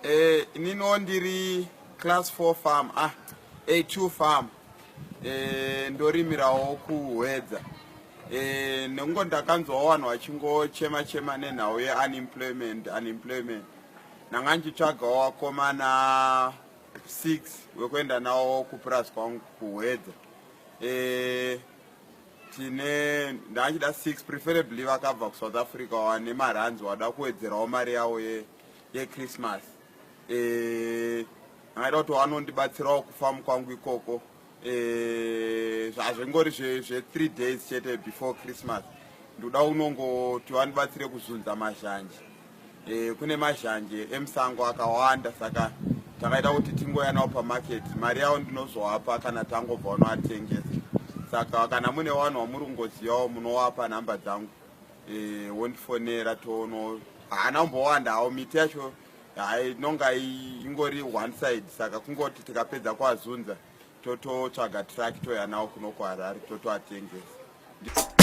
Eh, ininiwo ndiri class 4 farm, ah, A2 farm. Eh, ndorimirawo kuHwedza. Eh, nekungo ndakanzwawo vanhu vachingochema chema nenhau yeunemployment, unemployment. Ndanga ndichitsvagawo vakomana 6 wekuenda nawo kupurazi kwangu kuHwedza. Eh, tine ndachida 6, preferably vakabva kuSouth Africa, wane marands, wada kuwedzerawo mari yavo yeChristmas. Angaida kuti vanondibatsirawo kufamu kwangu ikoko. Zvazvingori zve3 days chete before Christmas. Ndoda unongoti vandibatsire kuzunza mazhanje. Kune mazhanje emusango akawanda, saka takaita kuti tingoya nawo pamarket. Mari yavo ndinozovapa kana tangobva unoatengesa. Saka kana mune vanhu vamuri kungozivawo, munowapa nhamba dzangu, wondifonera tono. Haana kumbowandawo, miti yacho inonga ingori one side, saka kungoti tikapedza kuazunza, tototsvaga truck, toya nawo kuno kuHarare, totoatengesa.